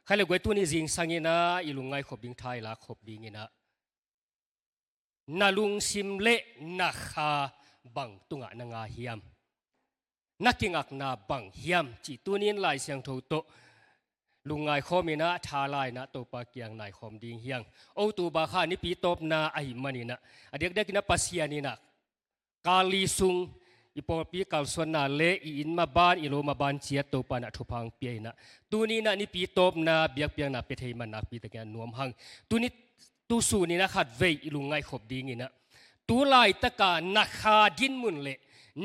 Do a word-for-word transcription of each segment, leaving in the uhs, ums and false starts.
Kha le guai, tuni zingsang in ah i lungngai khop ding, tha i lak khop ding in ah, na lungsim le na kha bang tungah na nga hiam? Na kingakna bang hiam cih tuni in Lai Siangtho tawh lungngai khawm in ah, tha la in ah Topa kiang nai khawm ding hi hang. October kha nipi tawpna ahih manin ah, a diakdiak in ah Pasian in ah kal li sung i pawlpi kalsuanna le i inn maban, i lo maban ciat Topa in ah thupha hong pia in ah, tuni in ah nipi tawpna biakpiakna pia thei man nakpi takin ah nuam hang. Tuni, tu sun in ah khatvei i lungngai khop ding in ah, tu laitak a na kha dinmun le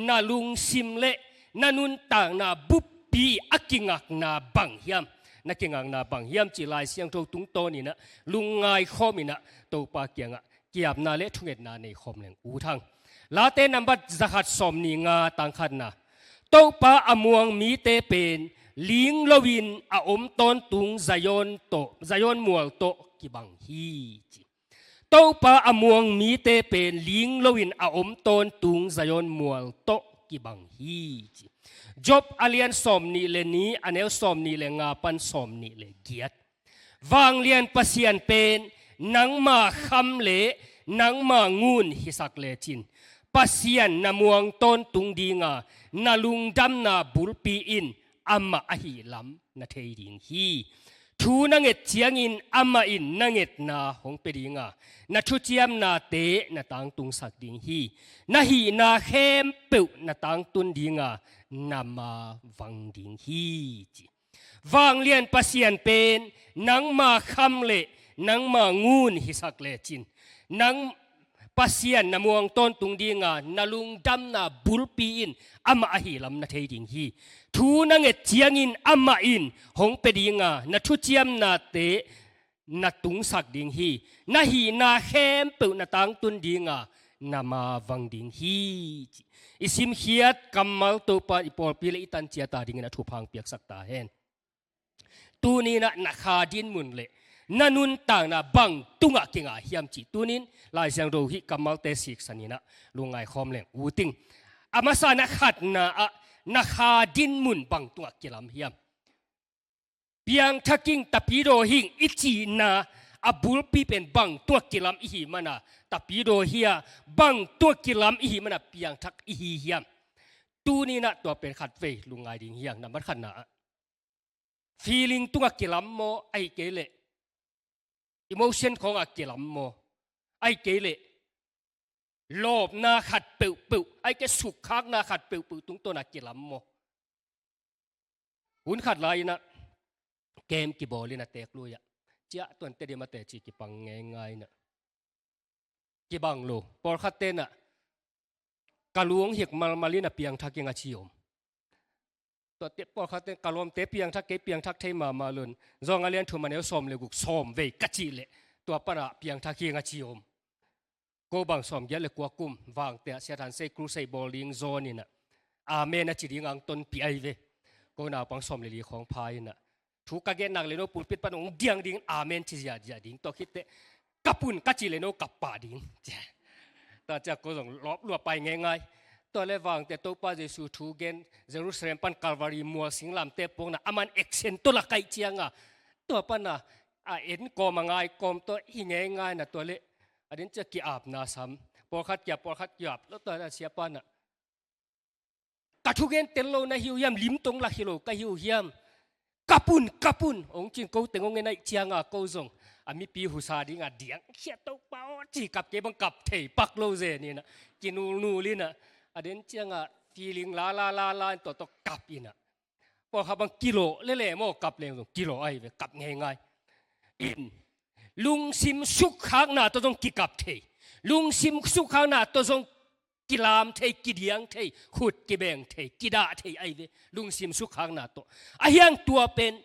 na lungsim le na nuntakna buppi a kingakna bang hiam? Na kingakna bang hiam cih Lai Siangtho tungtawn in ah lungngai khawm in ah Topa kiangah ki-apna le thungetna nei khawm leng ut hang. Late nambat zakhat sawmnih nga, tang khatna: Topa a muang mite pen ling loin a om tawntung Zion tawh, Zion mual tawh kibang hi, ci. Topa a muang mite pen ling loin a om tawntung Zion mual tawh kibang hi, ci. Job a lian sawmnih le nih, a neu sawmnih le nga pan sawmnih le giat. Vanglian Pasian pen nangma kham le nangma ngun hisak lecin, Pasian na muang tawntung ding a, na lungdamna bulpi in amah ahih lam na thei ding hi. Thu na nget ciangin amah in na ngetna hong pia ding a, na thuciamnate na tangtungsak ding hi. Na hihna khempeuh na tangtun ding a, na ma vang ding hi, ci. Vanglian Pasian pen nangma kham le nangma ngun hisak lecin, nang Pasian na muang tawntung ding a, na lungdamna bulpi in amah ahih lam na thei ding hi. Thu na nget ciangin amah in hong pia ding a, na thuciamnate na tungsak ding hi. Na hihna khempeuh na tangtun ding a, na ma vang ding hi, ci. I simkhiat kammal Topa i pawlpi le i tan ciat a dingin a thupha hong piaksak ta hen. Tuni in ah na kha dinmun le na nuntakna bang tungah kinga hiam cih tuni in Lai Siangtho hih kammalte siksan in ah lungngai khawm leng ut ing. A masa in ah khatna ah, na kha dinmun bang tungah kilam hiam? Piangthak ing, tapidaw hi ing i cihna a bulpi pen bang tungah kilam i hih man a tapidaw hi a, bang tungah kilam i hih man a piangthak i hi hiam? Tuni in ah tua pen khatvei lungngai ding hi hang. Nambat khatna ah, feeling tungah kilam maw, ahih kei leh emotion khawngah kilam maw, ahih kei leh lawpna khat peuhpeuh, ahih kei leh sukkhakna khat peuhpeuh tungtawn ah kilam maw? Hun khat lai in ah camp kibawl in ah teek lui ah, ciah, tuan Tedim a teci kipang ngeingai in ah, kibang lo. Pawlkhatte in ah ka lu hong hik malmal in ah piangthak ing a ci om. Tuate pawlkhatte in ka lawmte piangthak, kei piangthak thei mahmah lo in, Johan a lian thum a neu sawm le guk, sawm vei ka cih leh tua pan ah piangthak ing a ci om. Ko bang sawmgiat le kua kum Vangteh ah Siathansei crusade bawl ding zawn in ah, amen a ci ding a hong tonpih ahi ve. Ko naupang sawm le li khawng pha in ah, thu ka gen nak leh no pulpit pan hong diang ding, amen ci ziahziah ding. Tua khit teh kap un ka cih leh no kap pah ding. Tua ciang ko zong lawp lua pai ngeingai. Tua leh Vangteh Topa Jesu thu gen, Jerusalem pan Calvary mual singlamteh puakna, aman action tawh la kaih ciang a, tua pan a, a en kawm a ngai kawm tawh hi ngeingai in ah, tua leh a den ciang ki-apna sam. Pawlkhat ki-ap, pawlkhat ki-ap lo, tua leh a siapa in ah, ka thugen tel lo na hi uh hiam, limtong lak hi lo ka hi uh hiam? Kap un, kap un, hong ci in ko teng hong en ahih ciang a, ko zong a mipi husa ding a diangkhia, Topa aw, ci, kap kei bang kap thei pak lo zen in ah, kinulnul in ah, a den ciang a feeling la la la la in tua tawh kap in ah, pawlkhat bang kilawh lele maw, kap leng zong kilawh ahi ve, kap ngeingai in. Lungsim sukkhakna tawh zong kikap thei, lungsim sukkhakna tawh zong kilam thei, kidiang thei, khut kibeng thei, kidah thei ahi ve, lungsim sukkhakna tawh. Ahi hang tua pen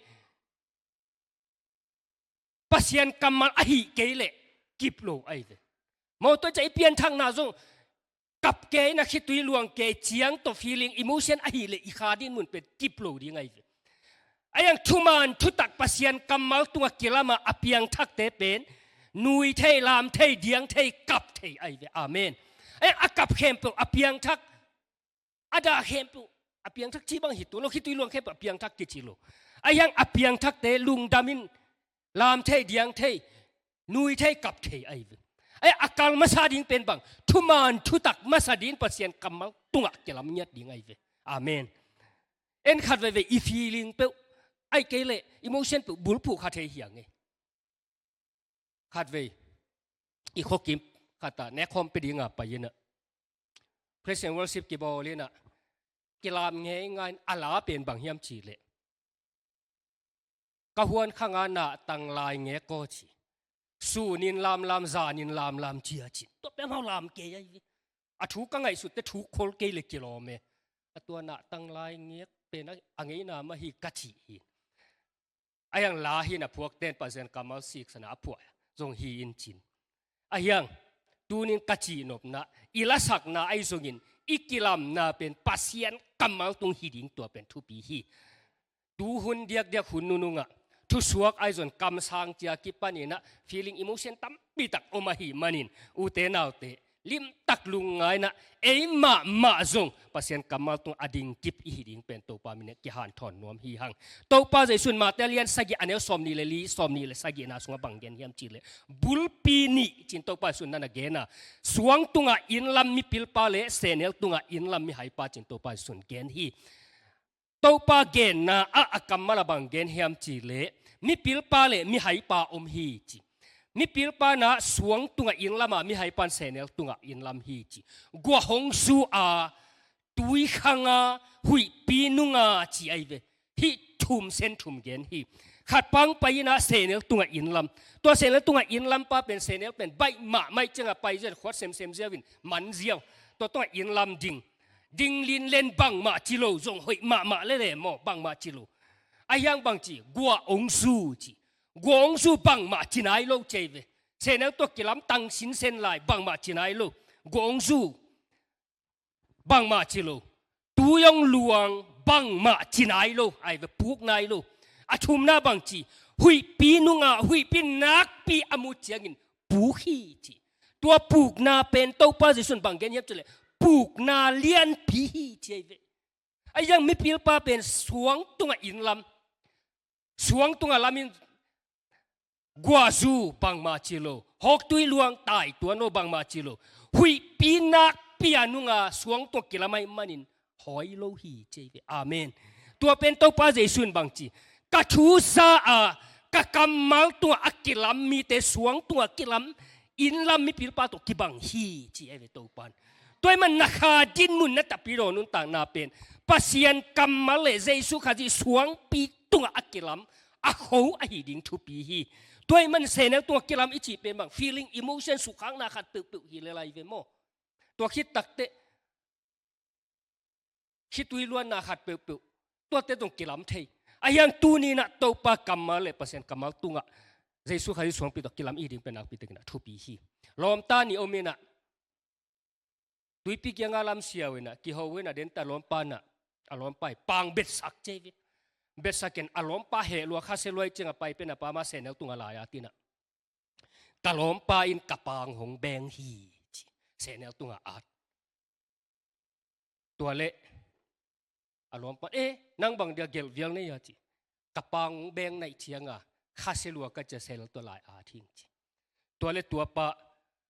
Pasian kammal ahih kei leh kip lo ahi ve. Maw, tua ciang i pianthakna zong kap kei in ah, khitui luang kei ciang tawh feeling, emotion ahih leh i kha dinmun pen kip lo ding ahi ve. Ahi hang thuman thutak Pasian kammal tungah kilam a, a piangthakte pen nui thei, lam thei, diang thei, kap thei ahi ve. Amen. Ahi hang a kap khempeuh a piangthak, a dah khempeuh a piangthak cih bang hi tuan lo, khitui luang khempeuh a piangthak kici lo. Ahi hang a piangthakte lungdam in lam thei, diang thei, nui thei, kap thei ahi ve. Ahi a kal masa ding pen bang, thuman thutak masa ding Pasian kammal tungah kilam ngiat ding ahi ve. Amen. En khat veivei i feeling peuh, ahi kei leh emotion peuh bulphuh kha thei hi a ngei. Khat vei i khuakim khat ah nekkhawm pia dinga pai in ah, praise and worship kibawl in ah, kilam ngeingai in a la pen bang hiam cih leh, ka huan khanga nahtang lai ngek aw ci. Sun in lamlam, zan in lamlam ci a ci. Tua peuhmah lam kei ahi ve. A thu ka ngaihsutte thu khol kei leh kilawm e. A tua nahtang lai ngek pen a, a ngeina mah hi ka cih hi. Ahi hang la hi in ah phuakten Pasian kammal siksana a phuah zong hi in cin. Ahi hang tunin ka cihnopna, i lasakna ahi zongin i kilamna pen Pasian kammal tung hi ding tua pen thupi hi. Tuhun diakdiak hun nunungah thusuak ahi zong kamsang cia kipan in ah feeling, emotion tampi tak om ahih manin, ute naute, limtak lungngai in ah, ei mahmah zong Pasian kammal tung a dingkip i hi ding pen Topa min in kihanthawn nuam hi hang. Topa Jesu in Mate lian sagih a neu sawmnih le li, sawmnih le sagihna sungah bang gen hiam cih leh, bulpi nih ci-in Topa Jesu in na na gen a, suang tungah innlam mipilpa le sehnel tungah innlam mihaipa ci-in Topa Jesu in gen hi. Topa genna ah a kammal ah bang gen hiam cih leh, mipilpa le mihaipa om hi ci. Mipilpa in ah suang tungah innlam a, mihaipa in sehnel tungah innlam hi ci. Guah hong zu a, tui khang a, huihpi nung a ci ahi ve. Hih thum sen thum gen hi. Khatpa hong pai in ah sehnel tungah innlam. Tua sehnel tungah innlampa pen, sehnel pen baih mahmah ciangah pai ziau in, khuat semsem ziau in, man ziau. Tua tungah innlam ding. Ding linlen bangmah ci lo, zong hoih mahmah lele maw, bangmah ci lo. Ahi hang bang ci, guah hong zu ci. Guah hong zu bangmah ci nai lo ci ahi ve. Sehnel tawh kilam tang sinsen lai, bangmah ci nai lo. Guah hong zu bangmah ci lo. Tui hong luang bangmah ci nai lo, ahi ve, puk nai lo. A thumna bang ci, huihpi nung a, huihpi nakpi a mu ciangin puk hi ci. Tua pukna pen Topa Jesu in bang gen hiam cih leh, pukna lianpi hi ci ahi ve. Ahi hang mipilpa pen suang tungah innlam, suang tungah lam in guah zu bangmah ci lo, hawktui luang tai tuan aw bangmah ci lo, huihpi nakpi a nung a suang tungah kilam ahih manin hawi lo hi ci ahi ve. Amen. Tua pen Topa Jesu in bang ci, ka thu za a, ka kammal tungah a kilam mite suang tungah kilam, innlam mipilpa tawh kibang hi ci ahi ve Topa in. Tua ahih man na kha dinmun, na tapidaw nuntakna pen Pasian kammal le Jesu Khazih suangpi tungah a kilam a kho ahi ding thupi hi. Tua ahih man sehnel tungah kilam i cih pen bang, feeling, emotion, sukhakna khat peuhpeuh hi lel ahi ve maw. Tua khit takteh khitui luanna khat peuhpeuh, tuate zong kilam thei. Ahi hang tuni in ah Topa kammal le Pasian kammal tungah Jesu Khazih suangpi tawh kilam i hi ding pen nakpi takin ah thupi hi. Lawmta nih om in ah, tuipi kiangah lam siau in ah, kiho in ah, a dente a lawmpa in ah, a lawmpa hi pang betsak ci ahi ve. Betsak in a lawmpa heh lua, khasia lua ahih ciangah pai pen a pa ma sehnel tungah lai at in ah, ka lawmpa in ka pang hong beng hi ci, sehnel tungah at. Tua leh a lawmpa, "Eh, nang bang dia gelh vial na hia?" ci. "Ka pang hong beng na hih ciangah khasia lua ka ci a, sehnel tungah lai at hing," ci. Tua leh tua pa,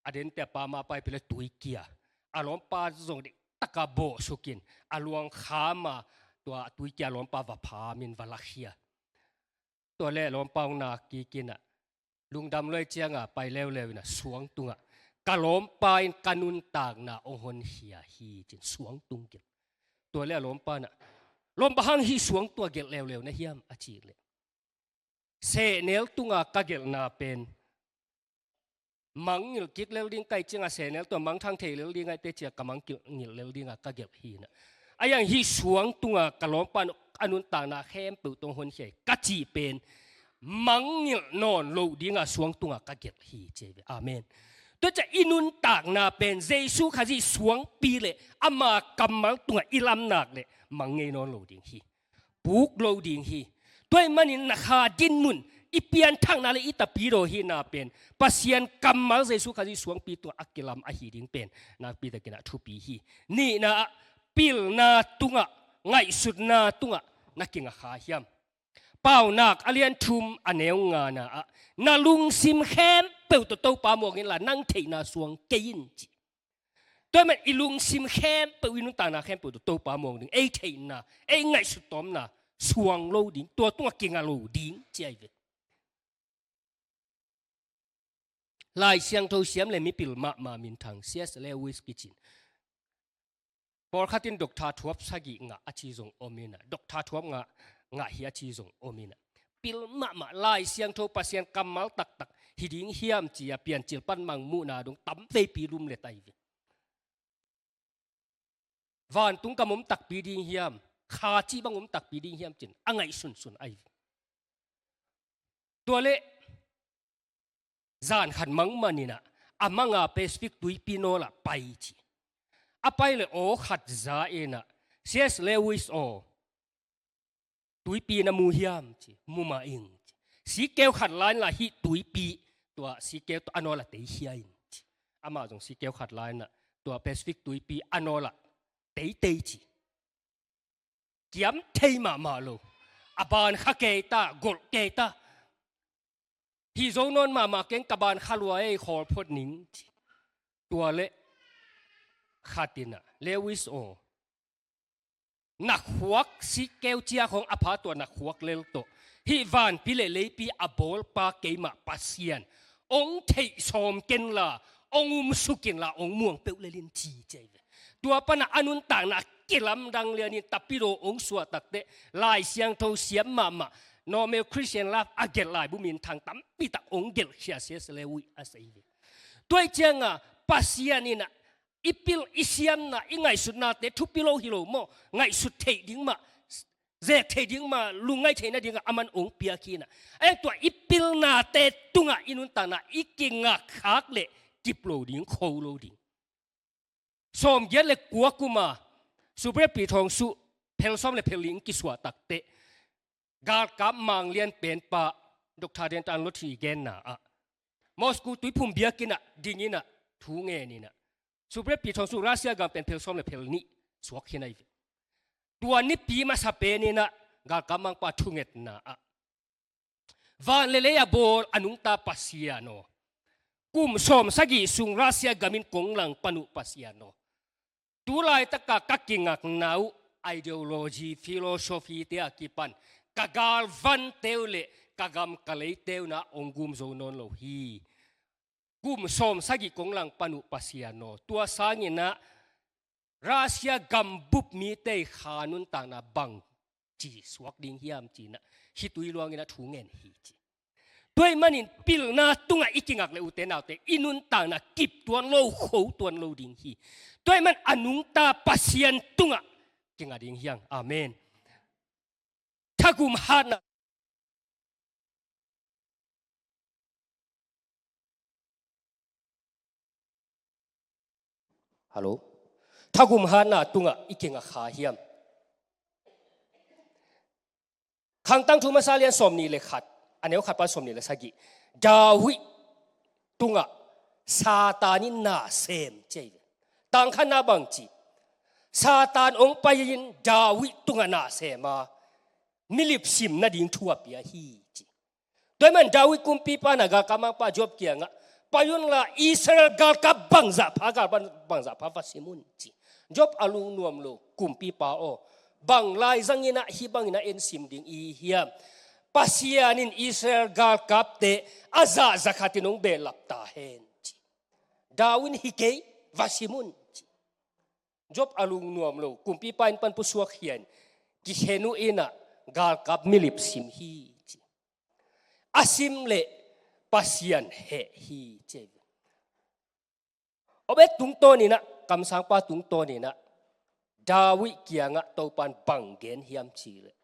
a dente a pa ma pai pih leh tuikia, a lawmpa zong dik taka bawhsuk in, a luang kham a, tua tuikia a lawmpa va pham in va lakhia. Tua leh a lawmpa hong nak kik in ah, lungdam lua ahih ciangah pai leuleu in ah suang tungah, "Ka lawmpa in ka nuntakna hong honkhia hi," ci-in suang tung gelh. Tua leh a lawmpa in ah, "Lawm, bang hang hih suang tungah gelh leuleu na hiam?" a cih leh, "Sehnel tungah ka gelhna pen mangngilh kik lel ding ka hih ciangah, sehnel tungah mangthang thei lel ding ahih teh ci-a ka mangngilh lel dingah ka gelh hi," in ah. "Ahi hang hih suang tungah ka lawmpa in a nuntakna khempeuh tawh hong honkhia hi," ka cih pen mangngilh nawn loh dingah suang tungah ka gelh hi ci ahi ve. Amen. Tua ciang i nuntakna pen Jesu Khazih suangpi le ama kammal tungah i lam nak leh mang ngei nawn lo ding hi. Puk lo ding hi. Tua ahih manin na kha dinmun, i pianthakna le i tapidaw hihna pen Pasian kammal Jesu Khazih suangpi tungah a kilam ahi ding pen nakpi takin ah thupi hi. Nihna ah, pilna tungah, ngaihsutna tungah na kinga kha hiam? Paunak a lian thum a neu ngana ah, na lungsim khempeuh tawh Topa muang inla nang theihna suang kei in, ci. Tua ahih manin i lungsim khempeuh, i nuntakna khempeuh tawh Topa muang ding, ei theihna, ei ngaihsut tawmna suang lo ding, tua tungah kinga lo ding, ci ahi ve. Lai Siangtho siam le mipil mahmah minthang C S Lewis kici in. Pawlkhat in Doctor thuap sagih ngah a ci zong om in ah, Doctor thuap ngah, ngah hi a ci zong om in ah. Pil mahmah, Lai Siangtho Pasian kammal taktak hi ding hiam ci-a Piancil pan mangmuhna dong tamveipi lumlet ahi ve. Vantung gam om takpi ding hiam, kha cih bang om takpi ding hiam ci-in a ngaihsunsun ahi ve. Tua leh zan khat mangman in ah, a manga Pacific tuipi nawl ah pai ci. A pai leh aw khat za in ah, C S Lewis aw, tuipi na mu hiam ci, mu mah ing ci. Sikeu khat la inla hih tuipi, tua sikeu a nawl ah teikhia in ci. Amah zong sikeu khat la in ah, tua Pacific tuipi a nawl ah teitei ci. Kiam thei mahmah lo. A ban kha kei ta, golh kei ta. Hih zo nawn mahmah keng, ka ban kha lua ei, khawl phot ning ci. Tua leh khat in ah, Lewis aw, na khuak sikeu ciak hong a pha tua na khuak lel tawh, hih vanpi le leipi a bawlpa keimah Pasian ong theih sawm kenla, ong umsuk inla, ong muang peuh lel in ci, ci ahi ve. Tua panah a nuntakna kilamdang lianin tapidaw ong suah takteh, Lai Siangtho siam mahmah, normal Christian life a gelh laibu minthang tampitak ong gelhkhia C S Lewis a sei ve. Tua ahih ciangah Pasian in ah i pil i siamna, i ngaihsutnate thupi lo hi lo maw, ngaihsut theih ding mah, zek theih ding mah, lungngaih theihna dingah aman ong piak hi in ah. Ahi hang tua i pilnate tungah i nuntakna i kingakkhak leh kip lo ding, kho lo ding. Sawmgiat le kua kuma Supreme Pi Thawng Suh phel sawm le phel nih ong kisuah takteh, galkap manglian penpa Doctor Denton Lothe genna ah, Moscow tuiphum biakinn ah ding in ah thu ngen in ah, Supreme Pi Thawng Suh Russia gam pen phel sawm le phel nih suak hi nai ve. Tua nipi masa pen in ah galkap mangpa thungetna ah, van le lei a bawl a nungta Pasian aw, kum sawmsagih sung Russia gam in kong langpan uh Pasian aw, tu laitaka ka kingakna uh ideology, philosophy te a kipan ka galvante uh le ka gam ka leite uh na ong gum zo nawn lo hi. Kum sawmsagih kong langpan uh Pasian aw, tua sangin ah Russia gambup mite kha nuntakna bang ci suak ding hiam ci-in ah, hih tui luangin ah thu ngen hi ci. Tua ahih manin pilna tungah i kingak le ute naute, i nuntakna kip tuan lo, kho tuan lo ding hi. Tua ahih man a nungta Pasian tungah kinga ding hi hang. Amen. Thagum hatna. Hallo. Thagum hatna tungah i kinga kha hiam? Khangtangthu masa lian sawmnih le khat, a neu khat pan sawmnih le sagih. David tungah Satan in na sem ci ahi ve. Tangkhanna bang ci. Satan ong pai-in David tungah na sem a, milip sim nading thu a pia hi ci. Tua ahih man David kumpipa in ah galkap mangpa Joab kiangah, pai unla Israel galkap bangzah pha, galkap bangzah pha va sim un ci. Joab a lungnuam lo, kumpipa aw, bang laizang in ah hih bangin ah en sim ding i hi hiam? Pasian in Israel galkapte a zah za khatin ong behlap ta hen ci. David in hi kei, va sim un ci. Joab a lungnuam lo, kumpipa inn pan pusuak hian, kikhen uh in ah galkap milip sim hi ci. A sim leh Pasian heh hi ci. Obed tungtawn in ah, kamsangpa tungtawn in ah, David kiangah Topan bang gen hiam cih leh,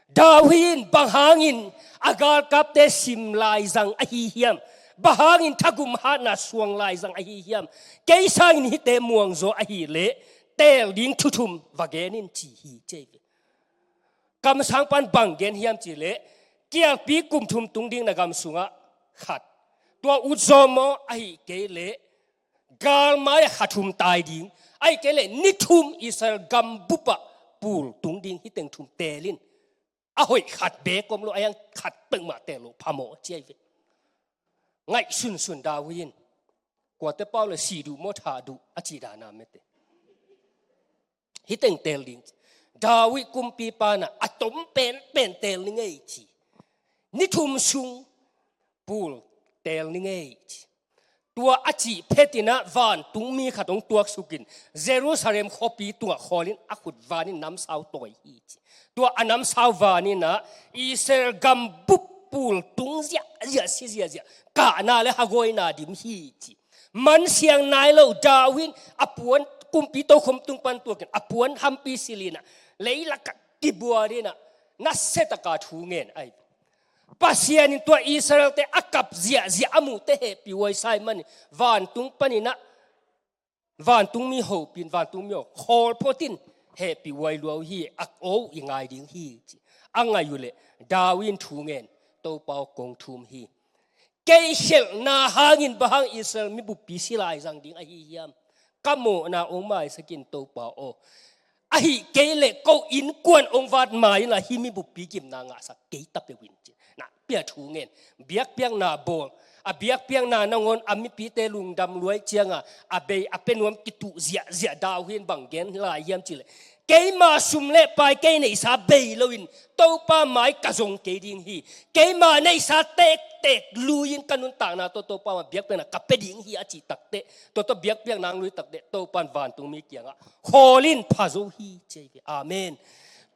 David in bang hangin a galkapte sim laizang ahi hiam? Bang hangin thagum hatna suang laizang ahi hiam? Kei sangin hihte muangzaw ahih leh teel ding thu thum va gen in ci hi ci. Kamsangpan bang gen hiam cih leh, kialpi kum thum tung ding na gam sungah khat, tua utzawm maw, ahih kei leh galmai ah kha thum tai ding, ahih kei leh ni thum Israel gambupah pul tung ding, hih teng thum teel in. A hoih khat beek om lo, a hiang khat peuhmah teel lo phamawh ci ahi ve. Ngaihsunsun David in, kuate pau le si duh maw, tha duh a cih dana mete. Hih teng teel ding. David kumpipa in a tom penpen teel ni ngei ci. Ni thum sung pul teel ni ngei ci. Tua a cih phetin a vantungmi khat hong tuaksukin Jerusalem khuapi tungah khawlin a khut vanin namsau tawi hi ci. Tua a namsau vanin a Israel gambup pul tung ziahziah, si ziahziah, kahna le hagawina dim hi ci. Mansiang nai lo David in a puan, kumpi tokhom tung pan tuakin a puan hampi silhin a leilakah kibuanin a nasiataka thu ngen ahi. Pasian in tua Israelte a kap ziahziah a muhte hehpih huai sa ahih manin vantung panin a vantungmi hopin, vantungmi aw, khawl photin hehpih huai lua uh hi, a aw uh i ngai ding hi ci. A ngai uh leh David in thu ngen, Topa aw kong thum hi. Kei khelhna hangin bang hang Israel mi buppi si lai zang ding ahi hiam? Ka mawhna hong maisak in Topa aw. Ahih kei leh ko innkuan hong vat mai inla hih mi buppi gimna ngahsak kei ta peuh in ci. Na pia thu ngen. Biakpiakna bawl. A biakpiakna nangawn a mipite lungdam luai cianga a bei a pia nuam kituh ziahziah David in bang gen lai hiam cih leh, keima sum le pai kei neihsa bei loin Topa mai ka zong kei ding hi. Keima neihsa tektek lui-in ka nuntakna tawh Topa mai biakpiakna ka pia ding hi a cih takteh, tua tawh biakpiakna hong lui takteh Topa in vantungmi kiangah khawl in pha zo hi ci hi. Amen.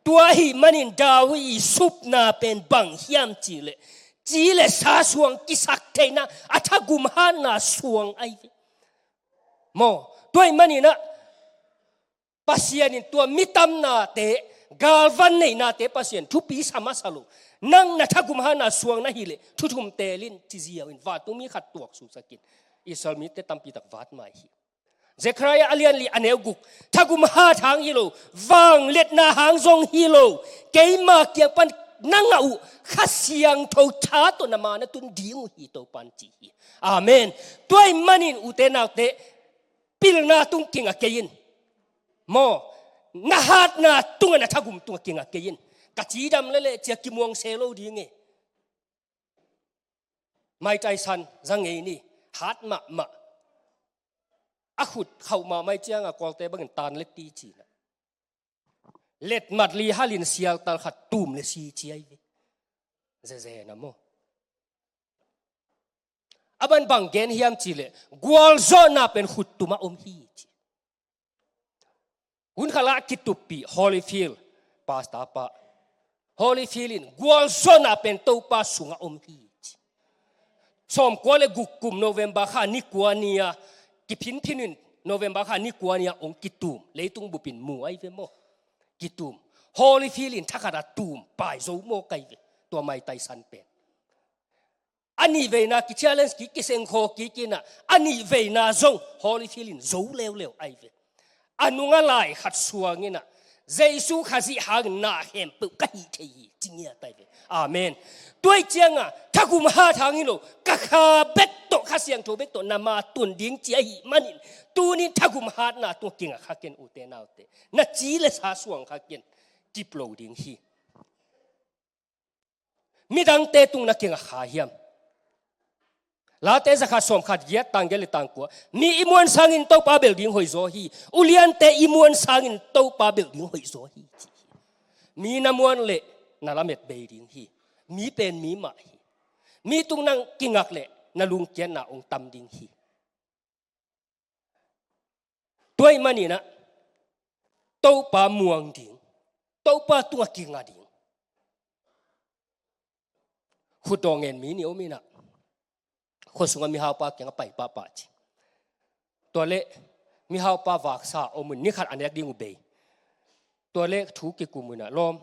Tua ahih manin David i supna pen bang hiam cih leh, ci le sa suang kisak theihna, a thagum hatna suang ahi ve. Maw, tua ahih manin a Pasian in tua mi tamnate, galvan neihnate Pasian thupi sa masa lo. Nang na thagum hatna suang na hih leh thu thum teel in ci ziau in vantungmi khat tuaksuksak in Israel mite tampi tak vat mai hi. Zekhariah a lian li a neu guk. Thagum hat hang hi lo, vangliatna hang zong hi lo, keima kiang pan na ngah uh Kha Siangtho tha tawh na ma na tun ding uh hi Topa in ci hi. Amen. Tua ahih manin ute naute, pilna tung kingah kei in. Maw, na hatna tungah, na thagum tungah kingah kei in. Ka cidam lel leh cia kimuang se lo ding e. Mike Tyson za ngei ni, hat mahmah. A khut khauh mahmah ahih ciangin kualte bangin tan le ti ci-in a, letmat li halin sialtal khat tum le si ci ahi ve. Zeze na maw. A ban bang gen hiam cih leh, gualzawhna pen khut tumah om hi ci. Hun khat lah a kituppih Holyfield, pastor pa. Holyfield in gualzawhna pen Topa sungah om hi ci. Sawmkua le guk kum November kha ni kua ni-a, kiphinphin in November kha ni kua ni-a hong kitum, leitung bupin mu ahi ve maw. Kitum. Holyfield in thakhat a tum, pai zo maw kai ve. Tua Mike Tyson pen. A nih veina kichallenge kik, kisengkhaw kik in a, a nih veina zong Holyfield in zo leuleu ahi ve. A nungah lai khat suang in a, Jesu Khazih hangin na khempeuh ka hih thei hi, ci ngiat ahi ve. Amen. Tua ahih ciangin thagum hat hang hi lo, ka kha bek tawh, Kha Siangtho bek tawh na ma tun ding ci ahih manin, tuni-in thagum hatna tungah kingah kha ken ute naute. Na ci le sa suang kha ken, kip lo ding hi. Midangte tung na kingah kha hiam? Late zakhat sawmkhat giat, tang giat le tang kua. Mi i muan sangin Topa belh ding hoihzaw hi. Uliante i muan sangin Topa belh ding hoihzaw hi, ci hi. Mi na muan leh na lamet bei ding hi. Mi pen mi mah hi. Mi tung nang kingak leh na lungkiatna hong tam ding hi. Tua ahih manin a, Topa muang ding, Topa tungah kinga ding. Khutdawh ngen mi nih om in a, khua sungah mihaupa kiangah pai pahpah ci. Tua leh mihaupa vaksa om in, ni khat a nek ding uh bei. Tua leh thu kikum in a, lawm,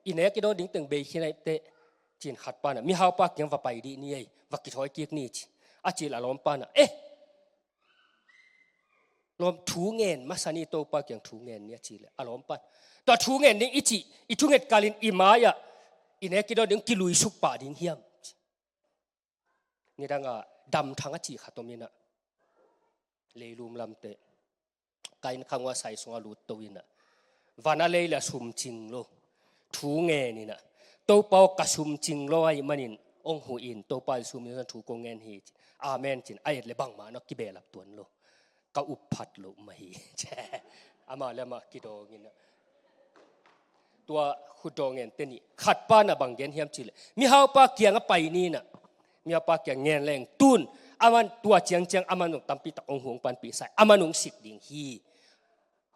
i nek i dawn ding teng bei khin ahih teh, ci-in khat pa in a, mihaupa kiang va pai dih ni ei, va kithawi kik ni ci. A cih leh a lawmpa in a, eh, lawm, thu ngen masa ni, Topa kiang thu ngen ni, a cih leh a lawmpa in, tua thu ngen ding i cih, i thunget kalin i mai-ah i nek i dawn ding kiluisuk pah ding hiam? Nidang a damthang a cih khat om in a, leilum lamte, ka inn khang uah sai sungah lut to in a, van a lei leh a sum cing lo, thu ngen in ah, Topa aw, ka sum cing lo ahih manin hong huh in, Topa in sum in thu kong ngen hi, ci. Amen, ci-in a et leh bangmah na kibehlap tuan lo. Ka up phat loh mah hi. Amah leh amah kidawng in ah, tua khutdawh ngente nih, khat pa in ah bang gen hiam cih leh, mihaupa kiangah pai ni in ah, mihaupa kiang ngen leng, tun aman tua ciangciang aman zong tampi tak hong huh, hong panpih sa hi, aman hong sik ding hi.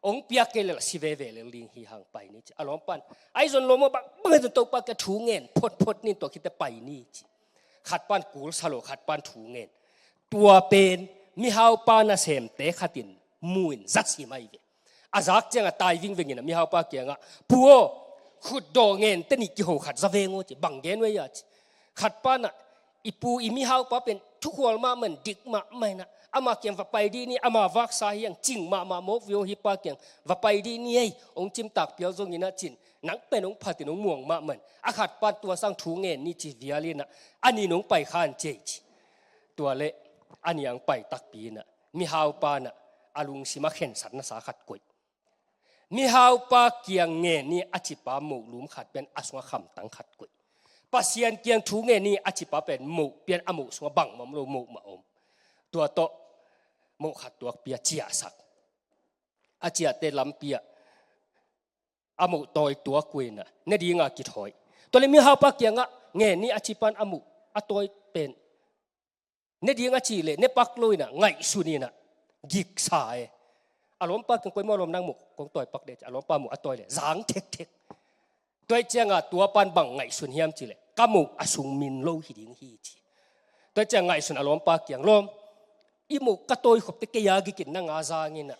Hong piak kei leh si veve lel ding hi hang, pai ni, ci. A lawmpa in, ahi zong lawm aw, bang, bang ahi zong Topa kiang thu ngen photphot ni in, tua khit teh pai ni, ci. Khat pa in kul sa lo, khat pa in thu ngen. Tua pen mihaupa nasemte khat in mu in za sim ahi ve. A zak ciangah tai vingveng in ah mihaupa kiangah, pu aw, khutdawh ngente nih kiho khat za veng aw, ci. Bang gen uh hia, ci. Khat pa in ah, i pu i mihaupa pen thukhual mahmah in, dik mahmah in ah, ama kiang va pai dih ni, ama vaksa hi hang, cing mahmah mawk ve aw, hih pa kiang va pai dih ni ei, hong cimtak pial zongin ah, ci-in, nang pen hong phat in hong muang mahmah in, a khat pa in tua sang thu ngen ni, ci vial in ah, a ni in hong pai kha in ci ei, ci. Tua leh a ni in hong pai takpi in ah, mihaupa in ah a lungsim ah khensatna sa khat koih. Mihaupa kiang ngen ni a cipa moh lum khat pen a sungah khamtang khat koih. Pasian kiang thu ngen ni a cipa pen moh pian, a moh sungah bangmah om lo, moh mah om. Tua tawh moh khat tuakpi a ciahsak. A ciahte lampi ah a moh tawi tuak uh in ah, ne ding a kithawi. Tua leh mihaupa kiangah ngen ni a cipa in a moh, a tawi pen ne ding a cih leh ne pak lo in ah, ngaihsun in ah, giksa e. A lawmpa kiang, koi maw lawm, nang moh kong tawi pak de, ci. A lawmpa moh a tawi leh zang thekthek. Tua ahih ciangah tua pa in bang ngaihsun hiam cih leh, ka moh a sung min lo hi ding hi, ci. Tua ahih ciang ngaihsun, a lawmpa kiang, lawm, i moh ka tawi khop teh kei a gik in, nang a zang in ah,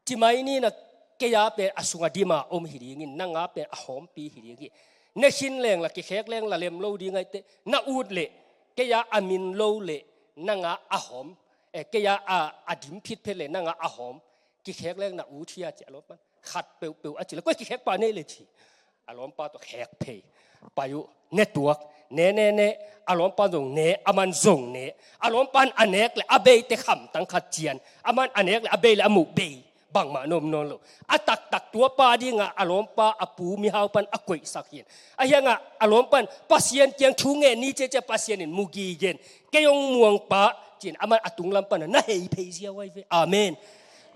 ci mai ni in ah, kei a pen a sungah dim a om hi ding in, nang a pen a hawmpi hi ding hi. Ne khin leng lah, kikhek leng lah lem lo ding ahih teh, na ut leh kei a a min lo leh nang a a hawm, eh, kei a a, a dim phitphet leh nang a a hawm, kikhek leng na ut hi a, ci. A lawmpa in, khat peuhpeuh a cih leh, koi kikhek pah nei leh, ci. A lawmpa tawh khek phei. Pai uh, ne tuak, ne, ne, ne, a lawmpa zong ne, aman zong ne. A lawmpa in a nek leh a beite khamtang khat cian, aman a nek leh a bei leh a moh bei, bangmah na om nawn lo. A taktak tua pa dingah a lawmpa a pu mihaupa in a koihsak hi in. Ahih hangah a lawmpa in Pasian kiang thu ngen ni, ci ciang Pasian in mu gige in, kei hong muang pah, ci-in aman a tunglam pan ah na hei phei ziau ahi ve. Amen.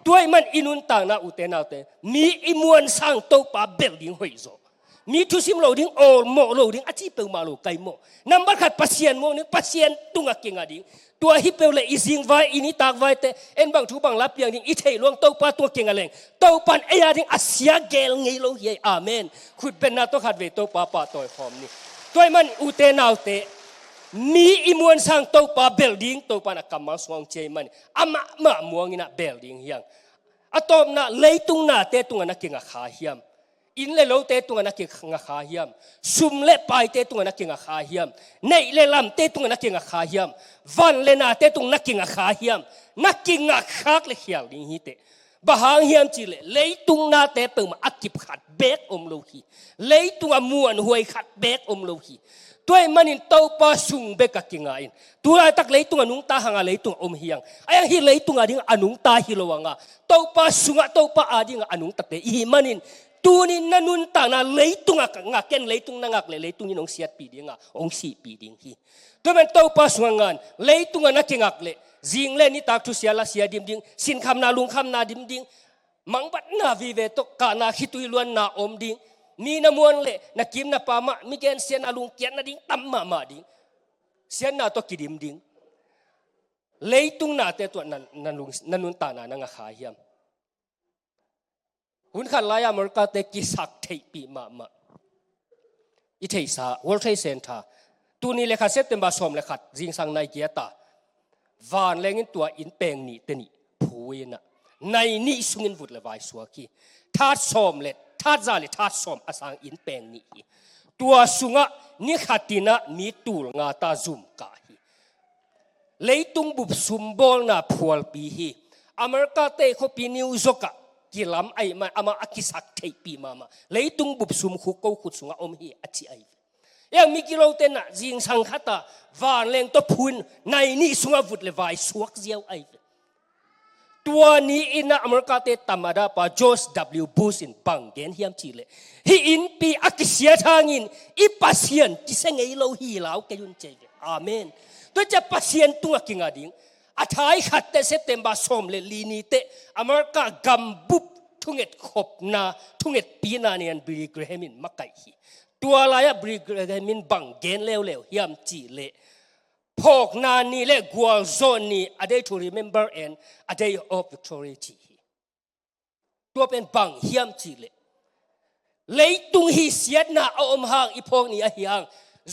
Tua ahih manin i nuntakna, ute naute, mi i muansang Topa bel ding hoih zaw. Mi thusim lo ding, awlmawh lo ding, a ci peuhmah lo, kai maw. Nambat khat, Pasian muang ding, Pasian tungah kingah ding. Tua hi peuh leh i zingvai, i nitak vaite, en bang thu bang la piang ding i theih luang, Topa tungah kingah leng, Topa in ei a ding a sia gel ngei lo hi ei. Amen. Khutbetna tawh khatvei Topa pahtawi khawm ni. Tua ahih manin ute naute, mi i muansang Topa bel ding, Topa in a kammal sungah hong ci ahih manin, amah mah muang in ah bel ding hi hang. A tawpna, leitung nate tungah na kingah kha hiam? Inn le lote tungah na kingah kha hiam? Sum le paite tungah na kingah kha hiam? Neih le lamte tungah na kingah kha hiam? Van le nate tungah na kingah kha hiam? Na kingah khak leh khial ding hi teh. Bang hang hiam cih leh, leitung nate peuhmah a kip khat beek om lo hi. Leitungah muanhuai khat beek om lo hi. Tua ahih manin Topa sung bekah kingah in. Tu laitak leitung a nungta hang a, leitung a om hi hang. Ahi hang hih leitung a ding a nungta hi lo hang a, Topa sungah, Topa a dingah a nungtate i hih manin, tuni-in na nuntakna leitung a ngak in, leitung na ngak leh leitung in hong siatpih ding a, hong sihpih ding hi. Tua ahih manin Topa sungah ngan, leitung a na kingak leh, zing le nitak thusia lasia dim ding, sinkhamna lungkhamna dim ding, mangbatna vive tawh kahna khitui luanna om ding. Mi na muan leh na kim na pam ah, mi gensiatna lungkiat nading tam mahmah ding. Siatna tawh kidim ding. Leitung nate tungah na, na lung, na nuntakna na ngak kha hiam? Hun khat lai-ah America-te kisak theihpih mahmah. I theihsa World Trade Center, tuni le khat September sawm le khat, zingsang nai giat a, vanleng in tua inn peng nihte nih phu in ah, nai nih sungin vut le vai suak hi. That sawm le, that za le that sawm a sang inn peng nih hi. Tua sungah ni khat in ah mi tul nga ta zum kah hi. Leitung bup sum bawlna phualpi hi. America-te khuapi New York ah kilam ahih man, amah a kisak theihpih mahmah. Leitung bup sum khuk ko khut sungah om hi, a ci ahi. Ei mi gilote in ah zingsang khat a vanleng tawh phu in nai nih sungah vut le vai suak ziau ahi. Tua ni-in ah America-te tamada pa George W Bush in bang gen hiam cihleh, hih innpi a kisiat hangin i Pasian kisia ngei lo hi lau kei un, ci hi ve. Amen. Tua ciang Pasian tungah kinga ding. A thai khatte September sawm le li ni teh America gambup thunget khopna, thungetpina ni-in Billy Graham in makaih hi. Tua lai-ah Billy Graham in bang gen leuleu hiam cihleh, phawkna ni le gualzawh ni, a day to remember and a day of victory, ci hi. Tua pen bang hiam cihleh, leitung hih siatna a om hang i phawk ni ahi hang,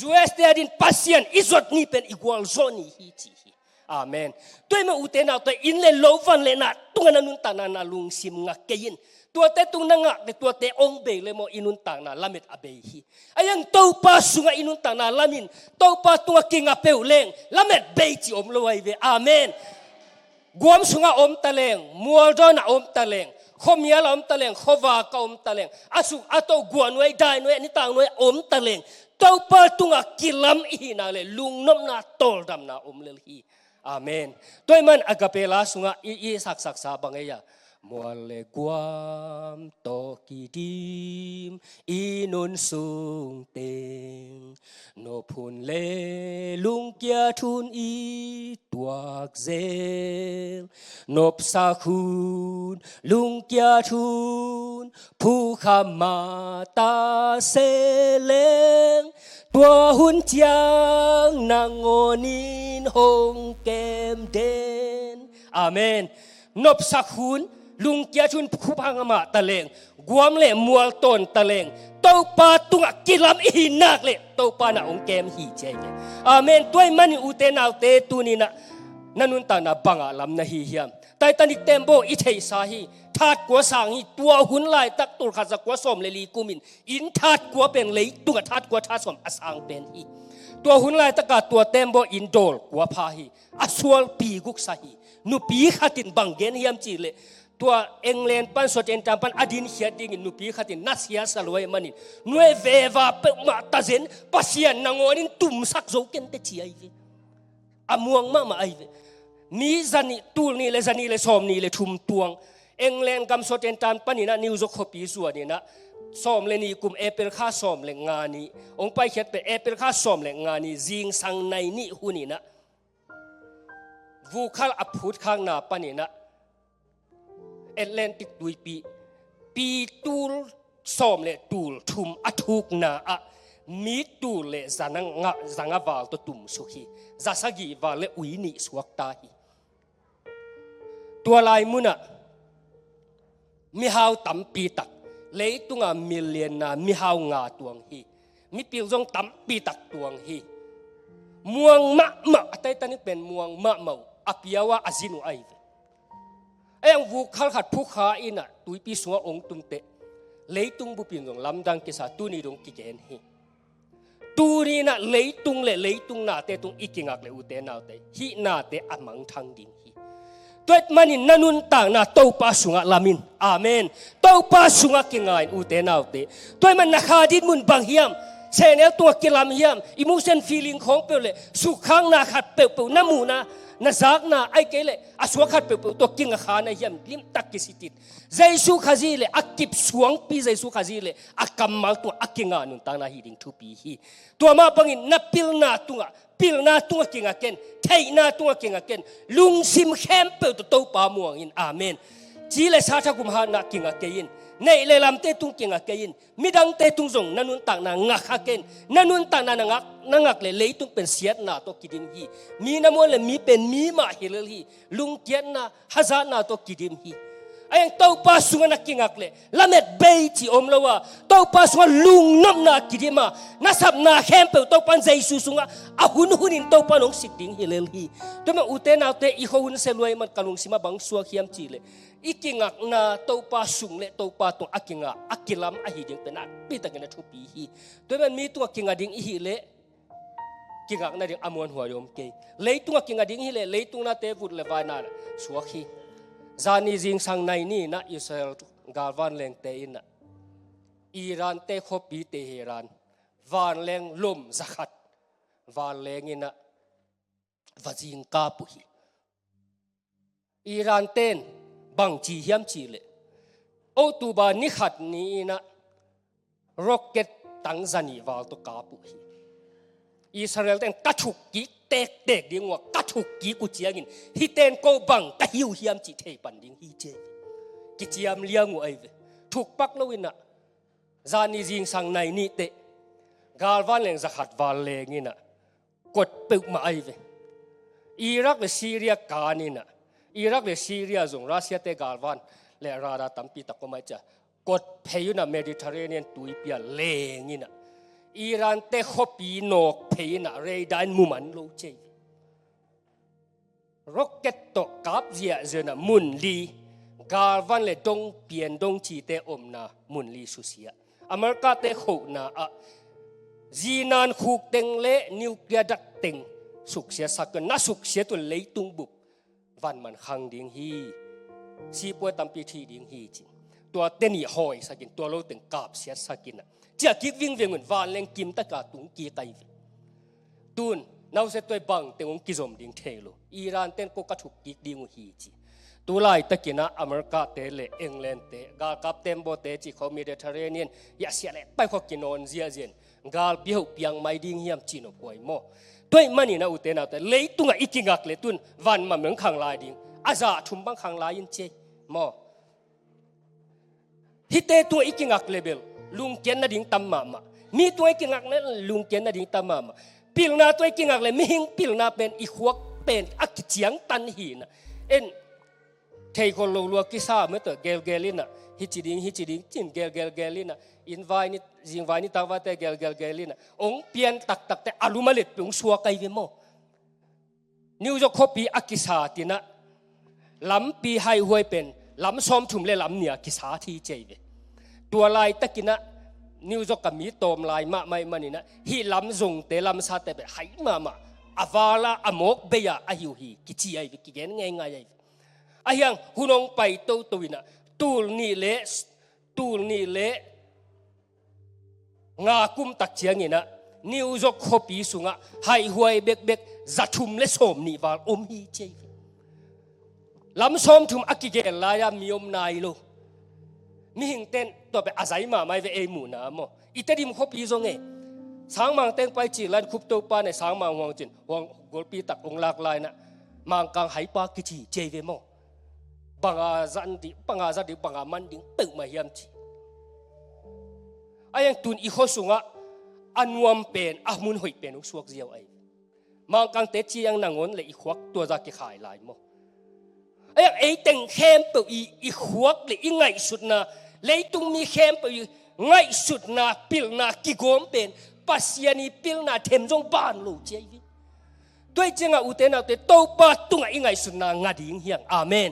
U S te adingin Pasian i zot ni pen i gualzawh ni hi, ci hi. Amen. Tua ahih manin ute naute, inn le lo, van le na tungah na nuntakna na lungsim ngak kei in. Tuate tung na ngak le tuate ong bei le maw, i nuntakna lamet a bei hi. Ahi hang Topa sungah i nuntakna lamin, Topa tungah kinga peuh leng lamet bei cih om lo ahi ve. Amen. Guam sungah om taleng, mualdawnah om taleng, khuamial a om taleng, khuavak a om taleng, a suk a to, guah nuai, dai nuai, a nitak nuai a om taleng, Topa tungah kilam i hih nak leh lungnopna, tawldamna om lel hi. Amen. Tua ahih manin Agape la sungah i, i saksaksa bang ei a, mual le guam tawh kidim i nun sung teng, nop hun le lungkiat hun i tuak zel, nopsak hun, lungkiat hun, phukha mah ta se leng, tua hun ciang nangawnin hong kem den. Amen. Nopsak hun, lungkiat hun, phukha mah ta leng, guam le mual tawn ta leng, Topa tungah kilam i hih nak leh Topa in hong kem hi, ci hi ve. Amen. Tua ahih manin ute naute, tuni-in ah na nuntakna bangah lam na hi hiam? Titanic tembaw i theihsa hi. That kua sang hi. Tua hun laitak tul khat za kua sawm le li kumin inn that kua pen leitungah that kua that sawm a sang pen hi. Tua hun laitaka tua tembaw inn dawl kua pha hi. A sualpi guksa hi. Nupi khatin bang gen hiam cihleh, tua England pan, Scotland pan a dinkhiat dingin nupi khatin nasia sa lua ahih manin, nuai veva peuhmah ta zen, Pasian nangawnin tumsak zo kenteh, ci ahi ve. A muang mahmah ahi ve. Mi zanih, tul nih le zanih le sawm nih le thum tuang, England gam Scotland panin ah New York khuapi zuanin ah, sawm le nih kum April kha sawm le nga ni, hong paikhiat pen April kha sawm le nga ni zingsang nai nih hunin ah, vukhal a phutkhakna panin ah Atlantic tuipi, pi tul sawm le tul thum a thukna ah, mi tul le za nga, za nga val tawh tumsuk hi. Za sagih val le ui nih suakta hi. Tua lai munah mihau tampi tak, leitungah million-na mihau nga tuang hi. Mipil zong tampi tak tuang hi. Muang mahmah, a Titanic pen muang mahmah uh, a piau-a a zin uh ahi ve. Ahi hang vukhal khat phukha in ah tuipi sungah hong tumteh, leitung bupin zong lamdang kisa, tuni dong kigen hi. Tuni-in ah leitung le leitung nate tung i kingak leh ute naute, hih nate a mangthang ding hi. Tua ahih manin na nuntakna Topa sungah lam in. Amen. Topa sungah kinga in ute naute. Tua ahih manin na kha dinmun bang hiam? Sehnel tungah kilam hiam? Emotion, feeling khawng peuh le sukkhakna khat peuhpeuh, na muhna, na zakna, ahih kei leh a suak khat peuhpeuh tawh kinga kha na hiam? Limtak kisitit. Jesu Khazih le a kip suangpi, Jesu Khazih le a kammal tungah a kinga nuntakna hi ding thupi hi. Tua mah bangin na pilna tungah, pilna tungah kinga ken, theihna tungah kinga ken, lungsim khempeuh tawh Topa muang in. Amen. Ci le sa, thagum hatna kinga kei in, neih le lamte tung kinga kei in, midangte tung zong na nuntakna ngak kha ken. Na nuntakna na ngak, na ngak leh leitung pen siatna tawh kidim hi. Mi na muan leh mi pen mi mah hi lel hi. Lungkiatna, hazatna tawh kidim hi. Ahi hang Topa sungah na kingak leh lamet bei cih om lo a, Topa sungah lungnopna kidim a, na sapna khempeuh Topa in Jesu sungah a hunhunin Topa in hong sik ding hi lel hi. Tua mah ute naute, i khuahun sia lua ahih man ka lungsim ah bang suak hiam cihleh, i kingakna Topa sung le Topa tungah a kinga, a kilam ahi ding pen nakpi takin a thupi hi. Tua ahih man mi tungah kinga ding i hih leh, kingak nading a muanhuai om kei. Leitungah kinga ding hi leh leitung nate vut le vaina suak hi. Zani zingsang nai ni-in ah Israel galvanlengte in ah Iran-te khuapi Tehran vanleng lom za khat vanleng in ah va zingkap uh hi. Iran-ten Bang ci hiam cih leh, October ni khat ni-in ah rocket tang zanih val tawh kap uh hi. Israel ten ka thuk kik tektek ding uh a, ka thuk kik uh ciangin hihte in ko bang ka hi uh hiam cih thei pan ding hi ci. Kiciam liang uh ahi ve. Thuk pak lo-in ah zanih zingsang nai nih teh galvan leng za khat val leng-in ah kot peuhmah ahi ve. Iraq le Syria kan-in ah, Iraq le Syria zong Russia-te galvan le radar tampi tak om ahih ciang kot phei-in ah Mediterranean tuipi ah leng-in ah, Iran-te khuapi nawk phei-in ah radar in mu man lo ci. Rocket tawh kap ziahziah-in ah mun li, galvan le dong pian dong cite omna mun li susia. America-te khohna ah zinan khuk teng le nuclear dak teng suksiasak in, na suksiat un leitung bup vanman khang ding hi. Sipuai tampi thi ding hi ci. Tuate nih hawisak in, tua lo teng kapsiatsak in ah, ciah kik vingveng un, vanleng kim taka tung kik ahi ve. Tun nausia tuai bang teng hong kizom ding thei lo. Iran ten ko ka thuk kik ding uh hi ci. Tu laitakin ah America-te le England-te galkap tembaw-te cih khawng Mediterranean hiah siah le pai khawng kinawn ziahziah in, galpi hoh piang mai ding hiam cih nop huai maw? Tua ahih manin ah ute naute, leitungah i kingak leh tun vanmam bang khang lai ding, a zah thum bang khang lai in ci ei maw? Hihte tungah i kingak leh bel lungkiat nading tam mahmah. Mi tungah i kingak leh lungkiat nading tam mahmah. Pilna tungah i kingak leh mihing pilna pen i khuak pen a kiciangtan hi-in ah, en theikhol lo lua kisa mah tawh gelgel in ah, hici ding, hici ding ci-in gelgelgel in ah, inn vai ni, zingvai nitak vaite gelgelgel in ah, hong pian taktakte a lum a let peuh hong suak ahi ve maw? New York khuapi a kisat in ah, lampi haihuai pen lam sawmthum le lam nih a kisat hi ci ei ve. Tua laitakin ah New York a mi tawm lai mahmah ahih manin ah, hih lam zongte, lamsate pen hai mahmah, a val a, a mawk bei a ahi uh hi kici ahi ve, kigen ngeingai ahi ve. Ahi hang hun hong pai toto in ah, tul nih le, tul nih le nga kum tak ciangin ah New York khuapi sungah haihuai bekbek za thum le sawm nih val om hi ci ei. Lam sawmthum a kigel lai-a mi om nai lo. Mihingte'n tua pen a zai mahmah ahi ve, ei muhna maw? I Tedim khuapi zong e, Sangmang teng pai cih lai-in Khup Topa nei, Sangmang huang cin, huang golpi tak hong lak lai-in ah, Mangkang haipa kici ci ei ve maw? Banga zat ding, banga zat ding, banga man ding peuhmah hiam ci. Ahi hang tun i khua sungah a nuam pen, a mun hoih pen hong suak ziau ahi. Mangkangte ciang nangawn le i khuak tua zah kikhai lai maw? Ahi hang ei teng khempeuh i, i khuak le i ngaihsutna, leitung mi khempeuh i ngaihsutna, pilna kigawm pen Pasian i pilna them zong ban lo ci ahi ve. Tua ahih ciangah ute naute, Topa tungah i ngaihsutna nga ding hi hang. Amen.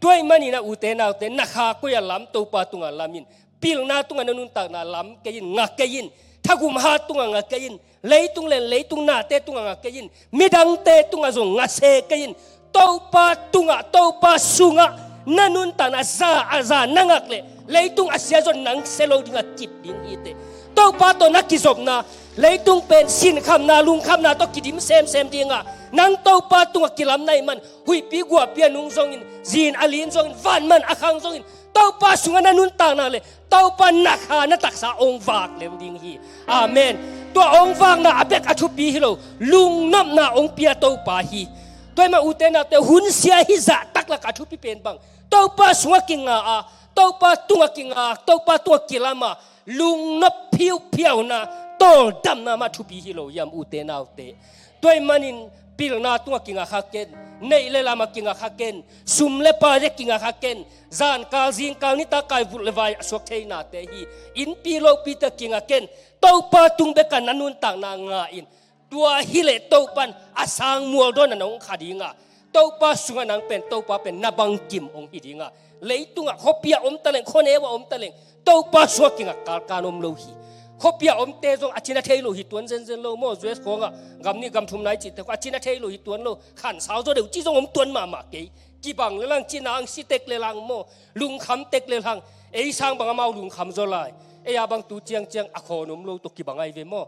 Tua ahih manin ah ute naute, na kha koi-ah lam, Topa tungah lam in. Pilna tungah na nuntakna lam kei in, nga kei in. Thagum hat tungah nga kei in. Leitung le leitung nate tungah nga kei in. Midangte tungah zong nga se kei in. Topa tungah, Topa sungah na nuntakna za a za na ngak leh, leitung a sia zong nang sia lo dingah kip ding hi teh. Topa tawh na kizopna, leitung pen sinkhamna, lungkhamna tawh kidim semsem dingah, nang Topa tungah kilam na hih man, huihpi guahpi a nung zongin, zin a lin zongin, vanman a khang zongin, Topa sungah na nuntakna le Topa na kha na taksa hong vak lel ding hi. Amen. Tua hong vakna a bek a thupi hi lo, lungnopna hong pia Topa hi. Tua ahih mah ute naute, hun sia hi zah tak lakah a thupi pen bang, Topa sungah kinga a, Topa tungah kinga, Topa tungah kilam a, lungnop phiuphiauna, tawldamna mah thupi hi lo hiam ute naute? Tua ahih manin pilna tungah kinga kha ken, neih le lamah kinga kha ken, sum le pai le kinga kha ken, zankal zingkal nitak kai vulh le vai a suak theinate hi, innpi lopi tawh kinga ken, Topa tung bekah na nuntakna nga in. Tua hi leh Topa in a sang mual dawnah na hong kha ding a, Topa sungah nang pen, Topa pen na bangkim hong hi ding a, leitungah khuapi ah om taleng, khuaneu ah om taleng, Topa sungah kingak kalkan om lo hi. Khuapi ah omte zong a cina thei lo hi tuan zenzen lo maw? U S khawngah gam nih gam thum nai cihte khawng a cina thei lo hi tuan lo. Khansau zaw deuh cih zong om tuan mahmah kei. Kibang le lang, cina ang si tek le lang maw, lungkham tek le lang. Ei sang bang amau lungkham zaw lai. Ei a bang tu ciangciang a khawn om lo tawh kibang ahi ve maw?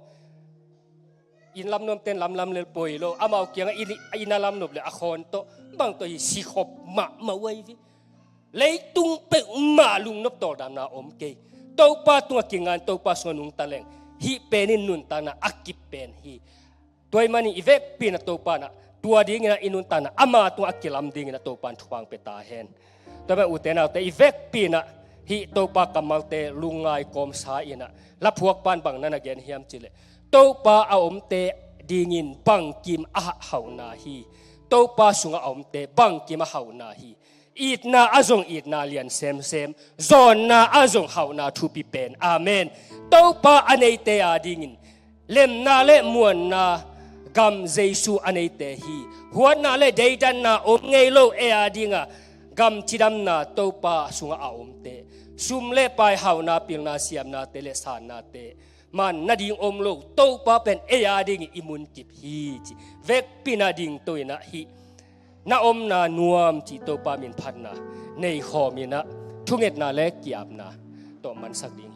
Inn lam nuamte'n lamlam lel poi lo. Amau kiangah inn, inn a lam nop le a khawn tawh bang tawh hi, sikhop mahmah uh ahi ve. Leitung peuhmah lungnop tawldamna om kei. Topa tungah kinga in Topa sungah nungta leng hih pen in nuntakna a kip pen hi. Tua ahih manin i vekpi in ah Topa in ah tua dingin ah i nuntakna ama tungah a kilam dingin ah Topa in thupha hong pia ta hen. Tua ahih manin ute naute, i vekpi in ah hih Topa kammalte lungngai kawmsa in ah laphuakpa in bang na na gen hiam cih leh, Topa a omte dingin bangkim a hauhna hi. Topa sungah a omte bangkim a hauhna hi. Itna ah zong itna lian semsem, zawnna ah zong hauhna thupi pen. Amen. Topa a neite a dingin lemna le muanna gam Jesu a neite hi. Huatna le deidanna om ngei lo ei a dinga gam cidamna Topa sungah a omte, sum le pai, hauhna, pilna, siamnate le sannate man nading om lo, Topa pen ei a dingin i munkip hi ci. Vekpi in ah dingto in ah hih na omna nuam cih Topa min phatna nei khawm in ah thungetna le ki-apna tawh mansak ding.